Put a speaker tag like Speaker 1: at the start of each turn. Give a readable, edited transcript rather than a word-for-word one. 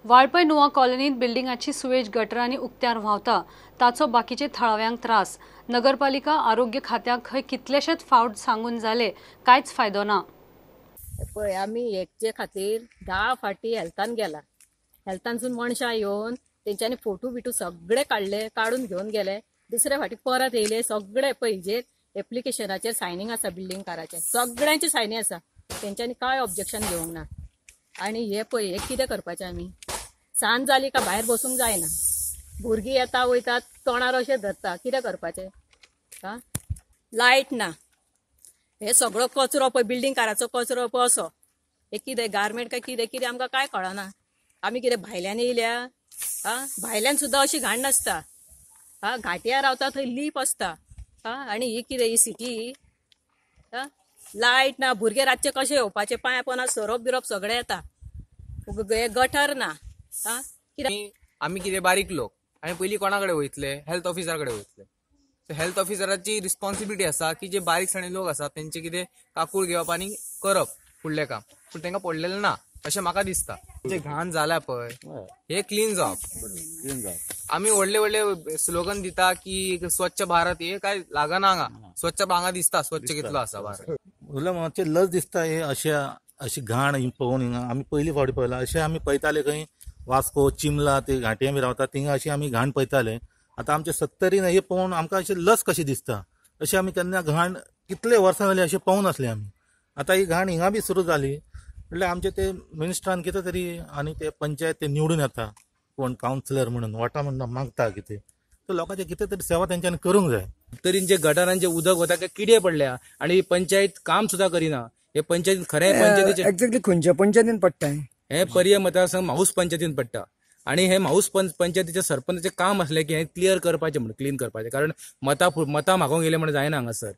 Speaker 1: वाळपय नुवा कॉलनीत बिल्डिंगाची सुवेज गटरांनी उक्त्यार व्हांवता, ताचो बाकीचे थळाव्यांक त्रास। नगरपालिका आरोग्य खात्याक खंय कितलेशेच फावट सांगून जाले, कांयच फायदो ना।
Speaker 2: पळय आमी हेचे खातीर 10 फाटी हेल्थान गेला, हेल्थानसून मनशां येवन तेंच्यांनी फोटो बिटू सगळे काडले, काडून घेवन गेले। दुसरे फाटी परत येयले, सगळे पळय हेजेर एप्लिकेशनाचेर सायनींग आसा, बिल्डिंगकाराचें सगळ्यांची सायनींग आसा, तेंच्यांनी कांय ऑब्जेक्शन घेवंक ना। आनी हे पळय हे कितें करपाचें आमी, सांज जाली का भायर बसूंक जायना, भुरगीं येता वयतात तोंडार अशें धरता, कितें करपाचें? आं, लायट ना, हे सगळो कचरो पळय बिल्डिंगकाराचो कचरो पळय असो, हे कितें गार्मेंट काय कितें कितें आमकां कांय कळना। आमी कितें भायल्यान येयल्या? आं, भायल्यान सुद्दां अशी घाण नासता। आं, घाटयार रावता थंय लीप आसता। आं, आनी ही कितें ही सिटी? आं, लायट ना, भुरगे रातचे कशे येवपाचे, पांया पोना सोरोप बिरोप सगळे येता, गटर ना। आं, कितें
Speaker 3: आमी कितें बारीक लोक, आमी पयलीं कोणा कडेन वयतले? हेल्थ ऑफिसरा कडेन वयतले। सो हेल्थ ऑफिसराची रिस्पॉन्सिबिलिटी आसा की जे बारीकसाणे लोक आसा तेंचे कितें काकूळ घेवप आनी करप फुडलें काम, पूण तांकां पडलेलें ना अशें म्हाका दिसता। जे घाण जाल्या पळय हे क्लीन जावप। आमी व्हडले व्हडले स्लोगन दिता की स्वच्छ भारत, हे काय लागना हांगा, स्वच्छ हांगा दिसता स्वच्छ कितलो आसा भारत।
Speaker 4: मातशें लज दिसता हे अशी घाण ही पळोवन। हिंगा आमी पयली फावटी पळयला, अशें आमी पळयताले खंय वास्को चिमला ते घांटी आमी रावता थिंगा अशी आमी घाण पळयताले। आतां आमचे सत्तरीन हे पळोवन आमकां अशें लज कशी दिसता, अशें आमी केन्ना घाण कितले वर्सां जाली अशें पळोवन आसले आमी। आतां ही घाण हिंगा बी सुरू जाली म्हणल्यार आमचे ते मिनिस्टरान कितें तरी आनी ते पंचायत ते निवडून येता कोण कावन्सिलर म्हणून वोटां म्हणून मागता कितें, तर लोकांचे कितें तरी सेवा तेंच्यांनी करूंक जाय।
Speaker 5: तरी जे गटारांचे उदक वता ते किडे पडल्या आनी पंचायत काम सुद्दां करिना। हे पंचायतीन खरें पंचायतीचे
Speaker 6: एक्झॅक्टली खंयच्या पंचायतीन पडटा
Speaker 5: हे पर्य मतदारसंघ माऊस पंचायतीन पडटा आनी हे माऊस पंचायतीच्या सरपंचाचें काम आसलें की हें क्लियर करपाचें म्हणून, क्लीन करपाचें, कारण मतां मागोवंक गेले म्हणून जायना हांगासर।